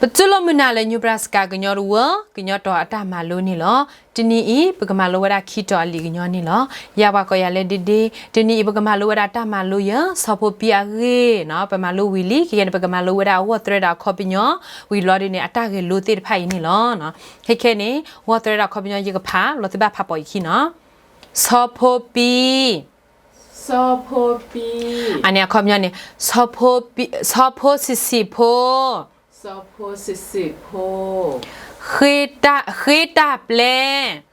ပတူၢ်လိာ်မုာ်နၤလၢ Nebraska ကညီတဝၢ ကညီတီၤအတၢ်မၤလိန့ၣ်လီၤ. တနံၤအံၤ ပကမၤလိဝဲဒၣ်ခံတီၤအလံာ်ကညီန့ၣ်လီၤ. ယၤပှၤကိးယၤလၢ ဒ့ဒ့, တနံၤအံၤ ပကမၤလိဝဲဒၣ်တၢ်မၤလိယဲ ဆီဖိပံအဂ့ၢ်နီၤ, ပမၤလိဝံၤလံ, ခဲကဲန့ၣ် ပကမၤလိဝဲဒၣ်အဂီၢ်သရဲဒီးအခီပညီ, ဝံၤဘျီဒ်န့ၣ် အတၢ်ဂဲၤလိသ့ၣ်တဖၣ်အံၤန့ၣ်လီၤ. ခဲကဲန့ၣ် ဂီၢ်သရဲဒီးအခီပညီ ယကဖး လီၤသုဘၣ်ဖးပိာ်ယခံနီၤ. ဆီဖိပံ, ဆီဖိပံ, အန့ၣ်အခီပညီန့ၣ် ဆီဖိပံ, ဆီဖိဆံးဆံးဖိ, ဆီဖိဆံးဆံးဖိ, ဃ့တၢ်, ဃ့တၢ်ပျဲ,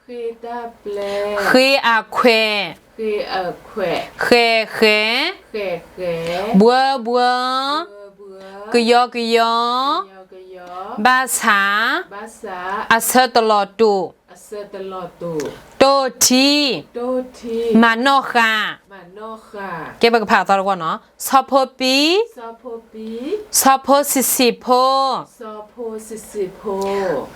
ဃ့တၢ်ပျဲ, ဃ့အခွဲး, ဃ့အခွဲး, ဃဲးဃဲး, ဃဲးဃဲး, ဘှၢဘှၢ, ဘှၢဘှၢ, ကယီကယီ, ကယီကယီ, ဘၣ်ဆၣ်, ဘၣ်ဆၣ်, အဆၢတလီၤတူာ်, အဆၢတလီၤတူာ်, တိၢ်ထံ, တိၢ်ထံ, မၤနီၣ်ဃာ်, မၤနီၣ်ဃာ်. ကဲ ပကဖးအသီတဝီနီၤ. ဆီဖိပံ, ဆီဖိပံ, ဆီဖိဆံးဆံးဖိ, ဆီဖိဆံးဆံးဖိ,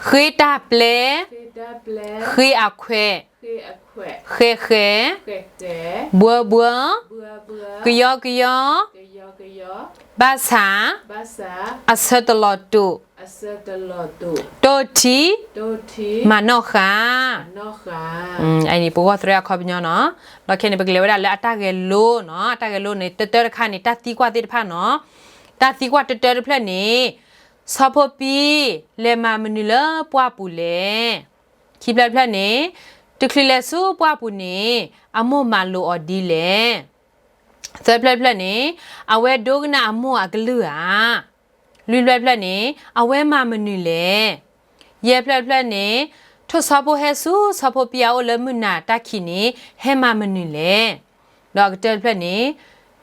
ဃ့တၢ်ပျဲ, ဃ့တၢ်ပျဲ, ဃ့အခွဲး, ဃ့အခွဲး, ဃဲးဃဲး, ဃဲးဃဲး, ဘှၢဘှၢ, ဘှၢဘှၢ, ကယီကယီ, ကယီကယီ, ဘၣ်ဆၣ်, ဘၣ်ဆၣ်, အဆၢတလီၤတူာ်, အဆၢတလီၤတူာ်, တိၢ်ထံ, တိၢ်ထံ, မၤနီၣ်ဃာ်, မၤနီၣ်ဃာ်. အန့ၣ် ပဂီၢ်သရဲအခီပညီနီၤ. ဒီးခဲန့ၣ် ပကလဲၤဝဲဒၣ်လၢအတၢ်ဂဲၤလိနီၤ. အတၢ်ဂဲၤလိန့ၣ် တၢတၢတခါန့ၣ် တၢ်သံကွၢ်သ့ၣ်တဖၣ်နီၤ. တၢ်သံကွၢ်တၢတၢတဖျၢၣ်န့ၣ် ဆီဖိပံ လဲၤမၤမနုၤလၢပှၢ်ပူၤလဲၣ်. ခံဖျၢၣ်တဖျၢၣ်န့ၣ် တချုးလဲၤဆူပှၢ်ပူၤန့ၣ် အမိၢ်မၤလိာ်အီၤဒ်လဲၣ်. သၢဖျၢၣ်တဖျၢၣ်န့ၣ် အဝဲဒိကနၣ်အမိၢ်အကလုၢ်ဧါ. လွံၢ်ဖျၢၣ်တဖျၢၣ်န့ၣ် အဝဲမၤမနုၤလဲၣ်. ယဲၢ်ဖျၢၣ်တဖျၢၣ်န့ၣ် ထိၣ်ဆီဖိဟဲဆူ ဆီဖိပံအအိၣ်လၢမုၢ်နၤတၢ်ခံးန့ၣ် ဟဲမၤမနုၤလဲၣ်. ဒီးအကတၢၢ်တဖျၢၣ်န့ၣ်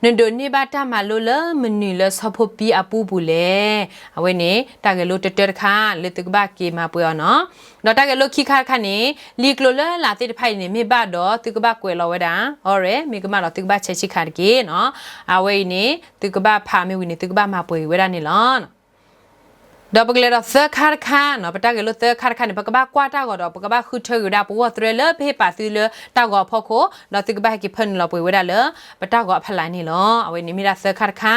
နဒိးန့ၢ်ဘၣ်တၢ်မၤလိလၢမနုၤလၢဆီဖိပံအပူၤပူၤလဲၣ်. အဝဲန့ၣ် တၢ်ဂဲၤလိတၢတၢတခါ လၢသုကဘၣ်က့ၤမၤပှဲၤအီၤနီၤ. ဒီးတၢ်ဂဲၤလိခံခါတခါန့ၣ် လံာ်ကျိၤလၢလာ်သ့ၣ်တဖၣ်အံၤန့ၣ် မ့ၢ်ဘၣ်ဒီးသုကဘၣ်ကွဲးလီၤဝဲဒၣ် အီရဲၣ်, မ့ၢ်ကမၣ်ဒီးသုကဘၣ်ဆဲးဆံခါတက့ၢ်နီၤ. အဝဲအံၤန့ၣ် သုကဘၣ်ဖးမ့ၢ်ဝံၤန့ၣ် သုကဘၣ်မၤပှဲၤက့ၤဝဲဒၣ်န့ၣ်လီၤ. ဒီးပကလဲၤဒီးသၢခါတခါနီၤ, ပတၢ်ဂဲၤလိသၢခါတခါန့ၣ် ပကဘၣ်ကွၢ်တၢ်ဂီၤဒီး ပကဘၣ်ဃုထၢက့ၤဝဲဒၣ်ပဂီၢ်သရဲလၢပဟ့ၣ်ပာ်သုလၢတၢ်ဂီၤအဖီခိၣ်, ဒီးသုကဘၣ်ဟဲက့ၤဖၢနုာ်လီၤပှဲၤဝဲဒၣ်လၢ ပတၢ်ဂီၤအဖီလာ်န့ၣ်လီၤ. အဝဲန့ၣ်မ့ၢ်ဒၣ်သၢခါတခါ.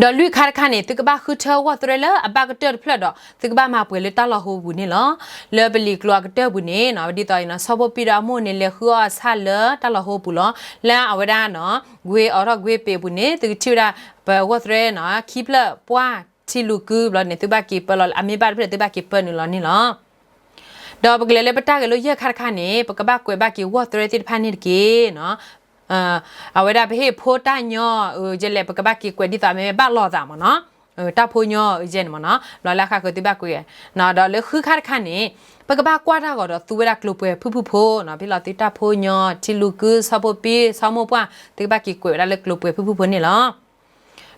ဒီးလွံၢ်ခါတခါန့ၣ် သုကဘၣ်ဃုထၢဂီၢ်သရဲလၢအဘၣ်ကတၢၢ်တဖျၢၣ်ဒီး သုကဘၣ်မၤပှဲၤလၢတၢ်လီၢ်ဟိပူၤန့ၣ်လီၤ. လၢပလံာ်ကျိၤအကတၢၢ်ပူၤန့ၣ်နီၤ, ဒ်သိးအံၤနီၤ, ဆီဖိပံဒီးအမိၢ်န့ၣ် လဲၤဃုအီၣ်အဆၣ်လၢတၢ်လီၢ်ဟိပူၤလီၤ. လၢအဝဲဒၣ်နီၤ, ဂွ့ၤအီထီၣ်ဂွ့ၤပ့ၤအပူၤန့ၣ် သုကထံၣ်ဝဲဒၣ် ပဂီၢ်သရဲနီၤ, ခံဖျၢၣ်ပှၢ်ထံလူၤကုဘျီန့ၣ် သုဘၣ်က့ၤပၢလီၤ, အမ့ၢ်ဘၣ်တဖျၢၣ် သုဘၣ်က့ၤပၢနုာ်လီၤန့ၣ်လီၤ. ဒီးပကလဲၤလၢပတၢ်ဂဲၤလိယဲၢ်ခါတခါန့ၣ် ပကဘၣ်ကွဲးဘၣ်က့ၤဂီၢ်သရဲသ့ၣ်တဖၣ်န့ၣ်တက့ၢ်နီၤ. အဝဲဒၣ်ပဟ့ၣ်ဖိတၢ်ညီ ယဲလဲၣ် ပကဘၣ်က့ၤကွဲးဒ်သိးမ့ၢ်ဘၣ်လိာ်သးမ့ၢ်နီၤ, တၢ်ဖိညီယဲန့ၣ်မ့ၢ်နီၤ, လီၤလၢဃးဃၢၤသုဘၣ်ကွဲး, ဒီးလၢဃုခါတခါန့ၣ် ပကဘၣ်ကွၢ်တၢ်ဂီၤဒီးသူဝဲဒၣ်ကျိၤပှဲၤဖုၣ်ဖုၣ်ဖိနီၤ, ဖဲလီၤသုတၢ်ဖိညီ ထံလူၤကု ဆီဖိပံ ဆီမိၢ်ပှၢ် သုကဘၣ်က့ၤကွဲးဝဲဒၣ်လၢကျိၤပှဲၤဖုၣ်ဖုၣ်ဖိန့ၣ်လီၤ.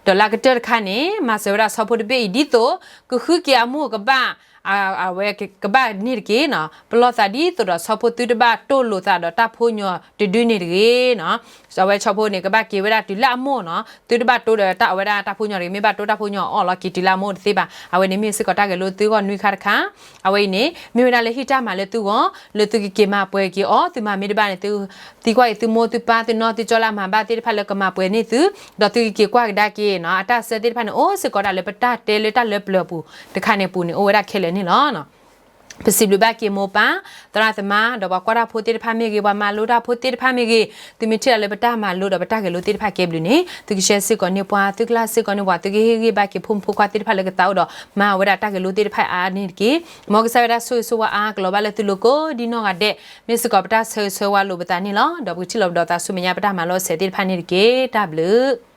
ဒီးလၢအကတၢၢ်တခါန့ၣ် မၤစၢၤဝဲဒၣ်ဆီဖိတဘ့ၣ်အံၤ ဒ်သိးကဃုက့ၤအမိၢ်ကဘၣ်, အဝဲကဘၣ်န့ၣ်တက့ၢ်နီၤ, ပလီၢ်သးဒ်သိးဒီးဆီဖိသုတဘၣ်တိၢ်လိာ်သးဒီးတၢ်ဖိညီတဒုန့ၣ်တဂ့ၤနီၤ. အဝဲဆီဖိန့ၣ် ကဘၣ်က့ၤဝဲဒၣ်တုၤလၢအမိၢ်နီၤ, သုတဘၣ်တိၢ်ဒီးတၢ်အဝဲဒၣ်တၢ်ဖိညီတဂ့ၤ, မ့ၢ်ဘၣ်တိၢ်တၢ်ဖိညီအီၣ်လီၤက့ၤတုၤလၢအမိၢ်တသ့ဘၣ်. အဝဲန့ၣ်မ့ၢ်စ့ၢ်ကီးတၢ်ဂဲၤလိသုဂီၢ်နွံခါတခါ. အဝဲအံၤန့ၣ် မ့ၢ်ဝဲဒၣ်လၢဟ့ၣ်တၢ်မၤလၢသုဂီၢ် လၢသုကက့ၤမၤပှဲၤက့ၤအီၤ, သုမၤမ့ၢ်တဘၣ်န့ၣ် သု သံကွၢ်က့ၤသုမိၢ်သုပၢ် သုနီၢ်သုကၠီလၢအမၤဘၣ်သ့ၣ်တဖၣ်လၢကမၤပှဲၤန့ၢ်သု, ဒီးသုကက့ၤကွၢ်ကဒါက့ၤနီၤ. အတၢ်ဆၢသ့ၣ်တဖၣ်န့ၣ် အိၣ်စ့ၢ်ကီးဒၣ်လၢပတၢ်တဲလၢတၢ်လၢပျၢၤအပူၤတခါန့ၣ်အပူၤန့ၣ် အိၣ်ဝဲဒၣ်ခဲလၢာ်န့ၣ်လီၤ. ပစံးဘျုးဘၣ်က့ၤမိၢ်ပၢ် သရၣ်သမါ ဒီးပှၤကွၢ်တၢ်ဖိသ့ၣ်တဖၣ်မ့ၢ်ဂ့ၤ, ပှၤမၤလိတၢ်ဖိသ့ၣ်တဖၣ်မ့ၢ်ဂ့ၤ, သုမ့ၢ်ထံၣ်ဒၣ်လၢပတၢ်မၤလိဒီးပတၢ်ဂဲၤလိသ့ၣ်တဖၣ်ကဲဘျုးန့ၣ် သုကshareစ့ၢ်ကီးန့ၢ်ပှၤ, သုကlikeစ့ၢ်ကီးန့ၢ်ပှၤ, သုကဟ့ၣ်ဂံၢ်ဘါက့ၤဖိမုၣ်ဖိခွါသ့ၣ်တဖၣ်လၢကသးအိၣ်ဒီးမၤဝဲဒၣ်တၢ်ဂဲၤလိသ့ၣ်တဖၣ်အါန့ၣ်တက့ၢ်. မ်ကစၢ်ဝဲဒၣ်ဆိၣ်ဂ့ၤဆိၣ်ဝါအါကလီၤဘၣ်လၢသုလိၤကိးဒ်နီၢ်ဂၤဒဲး, မ့ၢ်စ့ၢ်ကီးပတၢ်ဆၢဂ့ၤဆၢဝါလိာ်ပသးန့ၣ်လီၤ. ဒီးပကထံၣ်လိာ်ပဒီးသးဆူမဲာ်ညါပတၢ်မၤလိအဆဲးသ့ၣ်တဖၣ်န့ၣ်တက့ၢ်. တၢ်ဘျုး